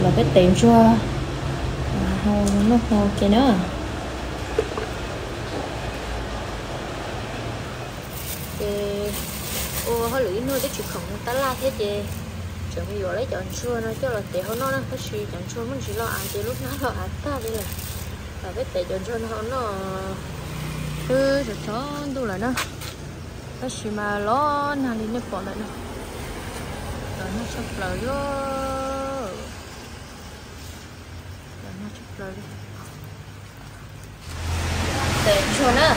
Los peb tev ntsuag, hau noj hmo ke na. Ces ua hauj lwm ib hnub twb tsis khoom tab laj thiab ces tseem mus yuav lawv cov ntsuag no coj los tev hau noj na, tab sis cov ntsuag muaj ntsis loj av ces lub hnab loj av tag li lawm. Los peb tev cov ntsuag no hau noj twb tsaus ntuj lawm na, tab sis mas los nag li nej pom ntawm no, los nag tshaj plaws li, los nag tshaj plaws li. Tev ntsuag na.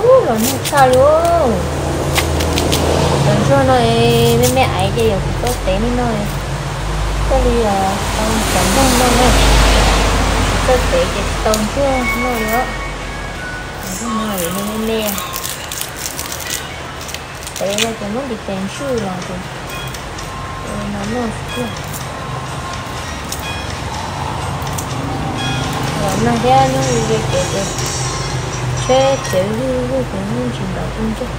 Ub, los nag tshaj li. Cov ntsuag no me me aiv ces yog kuv txawj tev li no, thiaj li tau cov nplooj no na. Txawj tev ces tsis tau ntsuag noj li os. Cov ntsuag no me me. Tev no ces muab ntiv tes ntswj los ces no noj xwb tiag. Los nag thiab hnub li kev ces tsheb tsev vwj vwj ces yeej tsis nrov pes tsawg.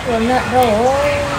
Ua nag dhau.